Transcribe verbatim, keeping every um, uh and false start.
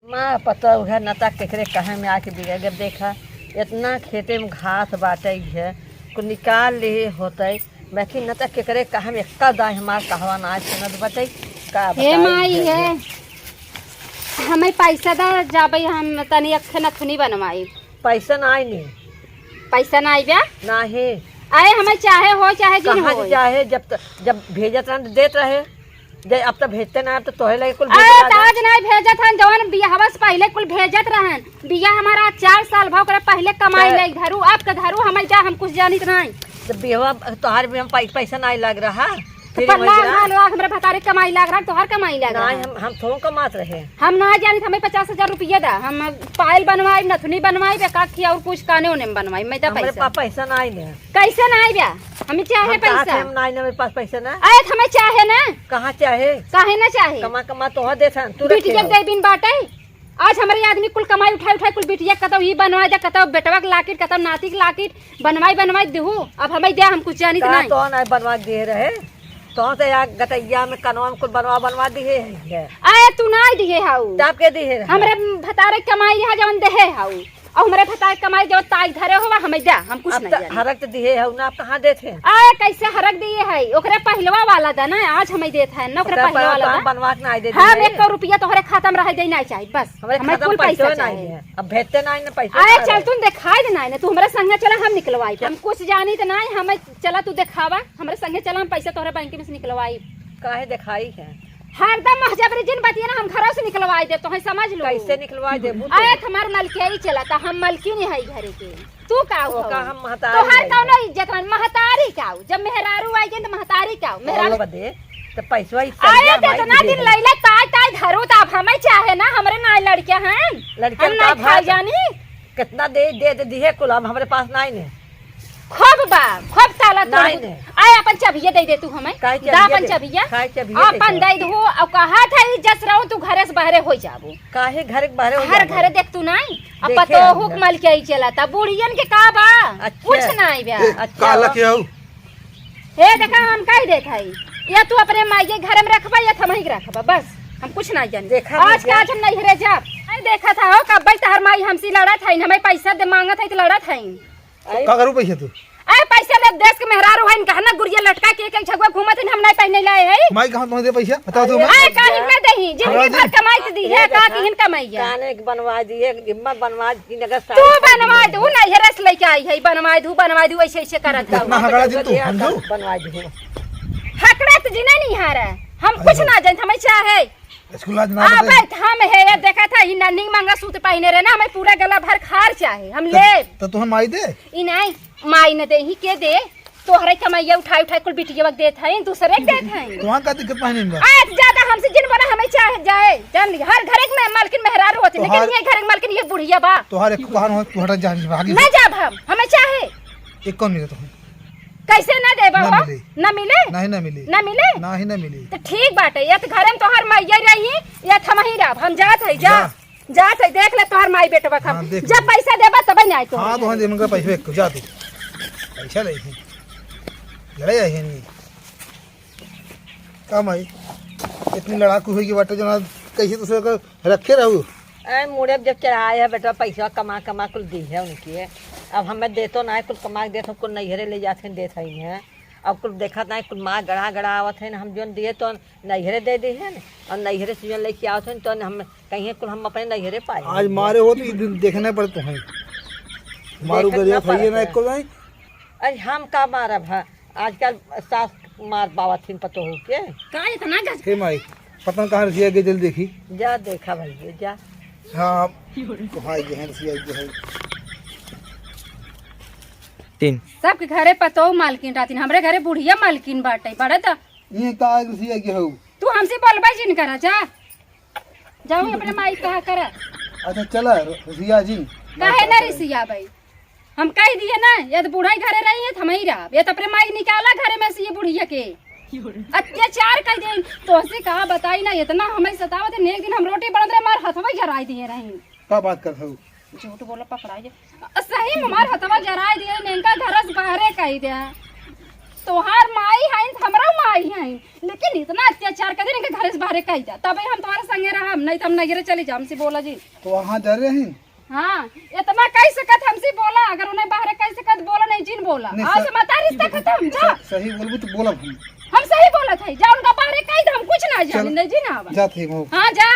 माँ पतोह है, न त केकरे कहे में आके बिगड़ गए। देखा, इतना खेते में घास बाटे है, कुल निकाल लिए होते, बाकी न त केकरे कहे में एक्का दाई हमार कहवा ना सुनत बाटे। का हे बताई माई है, हमें पैसा दा जाबे, हम तनी अखे नथुनी बनवाई। पैसा ना आई नहीं। पैसा ना आई बा? नाही। अरे हमें चाहे हो चाहे जिन कहाँ से हो। चाहे, जब त-, जब भेजत रहन त देत रहे, जे अब तो भेजते ना, अब तो तोहे लगे कुल अरे भेजे लागे। ताज नहीं भेजत हन, जवन बियाहवा से पहिले कुल भेजत रहन। बियाह हमारा चार साल भा ओकरे पहिले कमाई चार ले धरू, अब के धरू हमें जा, हम कुछ जानित नहीं। तो बियाहवा तोहार भी हम पै-, पैसा नहीं लग रहा। तो फिर पन्ना वही ना। ना लोग हमरे भतारे कमाई लाग रहा, तोहर कमाई लाग रहा। नहीं, हम, हम थोड़ो कमात रहे। हम ना जानित, हमें पचास हजार रुपया दा, हम पायल बनवाई, नथुनी बनवाई, बेकार खिया और कुछ काने ओने में बनवाई, मैं दा हमरे पैसा। पास पैसा नहीं है। कैसे ना आइबा? हमें चाहे हम कहा पैसा। थे हम ना आइने, मेरे पास पैसा ना। आए तो हमें चाहे ना। कहाँ चाहे? काहे ना चाहे? कमा, कमा तो देत हन, तू बिटिया रखे हो। के बिन बाटे। आज हमरे आदमी कुल कमाई उठाई, उठाई कुल बिटिया कतौ ई बनवाई दे, कतौ बेटवा के लाकिट, कतौ नाती के लाकिट, बनवाई, बनवाई देहू। अब हमें दे, हम कुछ जानित का नहीं। तो ना बनवा दे रहे? तो से या गटैया में कनवा में कुल बनवा, बनवा दिए है। आए तू ना दिए हाउ। तब के दिए रहे? हमरे भतारे कमाई है जवन देहे हाउ। और हमरे भतारे कमाई जवन ताई धरे होवा, हमें दे, हम कुछ अब नहीं त जानी। हरक त दिए है ना, आप कहाँ देत हैं? आए कैसे हरक दिए है? ओकरे पहिलवा वाला दा ना, आज हमें देत है ना, ओकरे ओकरा पहिलवा वाला दा। बनवा के ना दे हम दिए। एक रुपया तोहरे खाता में रहे दे नहीं चाहिए, बस। हमरे हमें खाता कुल में पैसा पैसा नहीं चाहिए। है। अब भेजते नहीं ना पैसा आए का चल है? तू दिखाई दे नहीं ना, तू हमरे संगे चला, हम निकलवाई। हम कुछ जानी त नहीं, हमें चला तू देखावा, हमरे संगे चला, हम पैसा तोहरे बैंक में से निकलवाई। काहे देखाई है? हरदम महजबरी जिन बतिया ना, हम घरों से निकलवाई दे, तोहे समझ लो। कैसे निकलवाई देबू तू? अरे, हमार मलकिया ही चला, त हम मलकिन है घरे के। तू का हो? ओका हम महतारी तोहार है। कौनो इज्जत है? महतारी का हो? जब मेहरारू आई गई त महतारी का हो? मेहरारू बोलो बदे, त पैसवा ई अरे, सरिया त हमारी इतना दे दिन दे। लैले ताई ताई धरू, त अब हमें चाहे ना, हमरे ना लड़के हैं। लड़के हम का नहीं खाई भात? जानी। कितना दे, दे, दे दिए कुल, अब हमरे पास नहीं ने। खूब बा, खूब ताला तोड़ नहीं, दे। नहीं। आए, अपन चाबिया दे दे तू हमें। काहे दा चाबिया अपन दे? चाबिया। काहे चाबिया दे अपन दे? दे दू, और कहा था, इज्जत से रहो, तू घरे से बाहरे हो जाबो। काहे घरे के बाहरे हो हर जाबो? घरे देख तू नहीं, अब देखे पतोहू हम। के मलकिया ही चला था, बुढ़ियन के का बा? अच्छा। कुछ नहीं बा। ए, अच्छा। का लके आऊ? ए, देखा, हम कह देत हई, या तू अपने माई के घर में रखबा, या थमही के रखबा, बस, हम कुछ नहीं जानी। देखा आज भैया। का आज हम नैहरे जाब। अरे, देखा था, हो, कब्बे तहर माई हमसे लड़त है, हमें पैसा दे मांगत है, तो लड़त है। आई। का करू पैसा तू? अरे पैसा ले, देश के मेहरारू हइन, गहना गुरिया लटका के एक एक झगुआ घूमत हइन, हम नहीं पहने लाए है। माई कहाँ तुम्हें दे पैसा? बताओ तो अरे, मैं। अरे काहे मैं दही, जिंदगी हमरा भर दे। कमाई तो दी है, एक का ना, किहिन कमाई है? काने के बनवा दी, एक हिम्मत बनवा दी, नगर तू साड़ी बनवा खरीद दे, उ नैहरे से लेके आई है, बनवा दू, बनवा दू, ऐसे ऐसे करत कितना हगड़ा दी तू, हम दू? बनवा दी। हकड़ा तो जिने नहीं हारा, हम कुछ ना जानत, हमें चाहे। स्कूल आज ना आबे बताई। हम है, ये देखा था, ई नन्ही मंगलसूत्र पहने रहे ना, हमें पूरा गला भर खार चाहे, हम त-, ले। त तोहन माई दे? ई नहीं, माई न दे, ही के दे? तोहरे कमैया उठाई उठाई कुल बिटिया के देत हैं, दूसरे के देत हैं। तोहार का दिक्कत पहने में बा? आज ज्यादा हमसे जिन बोला, हमें चाहे जाए, जान ली, हर घर एक में मालकिन मेहरारू होती, लेकिन तोहार ये घर एक मालकिन ये बुढ़िया बा। तोहार एक कहान हो, तू हटा जा, भागी। ना जाब हम, हमें चाहे। एक कौन मिले तोहन? कैसे ना देबा ना हो? मिली। ना मिले? नाही ना मिली। ना मिले? नाही ना मिली। तो ठीक बाटे, या तो घरे में तोहार मैया रही, या तो हमही रहब। हम जात है, जा। जा। जात है, देख ले तोहार माई बेटवा का। हाँ, देख जब ले। पैसा देबा तब ना आई तो। हाँ, तो हाँ, दे मंगा पैसा एक जा तू। पैसा ले ही। लड़ाई आई है नहीं। का माई? इतनी लड़ाकू होई के बाटे जना कैसे दूसरे का रखे रहू। ए, मुड़े जब चढ़ाए है बेटा, पैसा कमा कमा कुल दी है उनकी। अब हमें देतो ना है, कुल कमा के देत हो, कुल नैहरे ले जात हैं, देत है। अब कुल देखत ना है, कुल माँ गड़ा गड़ा आवत है, हम जोन दिए तो नैहरे दे दी है, और नैहरे से जोन लेके आवत है तो हम कहीं कुल हम अपने नैहरे पाए। आज मारे हो तो ये दिन देखने पड़े तुम्हें। मारू देखत गरिया ना खाइए ना पड़त है। एको नहीं। अरे हम का मारब है, आजकल सास मार पावत हिन पतोहू के। का इतना गज- हे माई, पता न कहाँ रसिया गई, जल्दी देखी। जा देखा भैया, जा। हाँ, तो भाई जो है, रसिया जो है। तीन। सबके घरे पतोहू मालकिन रहती, हमरे घरे बुढ़िया मालकिन बाटे, बड़ा त ये का रसिया गई हो? तू हमसे बोलबे जिन करा, जा। जाऊँ अपने माई कहा करा। अच्छा चला, रसिया जिन। काहे ना रिसिया भाई? हम कह दिए ना, ये तो बूढ़ा ही घरे रही है, तो हम ही रहब। ये तो अपने माई निकाला घरे में से ये बुढ़िया के। अत्याचार कर दे, तो से कहा बताई ना, इतना हमें सतावत है। एक दिन हम रोटी बनत रहे, मार हथवा जराई दिए रही। का बात कर हऊ? झूठ बोला पकड़ाई। सही में मार हथवा जराई दिए, इनका घर से बाहरे कह दिया। तोहार माई हईन, हमरो माई हईन, लेकिन इतना अत्याचार कर दिन इनके घरे से बाहरे कई जा, तबे हम तुम्हारे संगे रहम, नहीं तो हम नगरे चली जा, हमसे बोला जिन। तो वहाँ जा रहे हैं? हाँ, इतना कई सकत हमसे बोला, अगर उन्हें बाहरे कई सकत बोला, नहीं जिन बोला। नहीं, आज से मता रिश्ता खतम, जा। सही बोलबू तो बोलब हम। हम सही बोलत है, जा उनका बाहरे कई दे, हम कुछ ना जानी, चल। नहीं जिन आवा। जात है, भाव। हाँ, जा।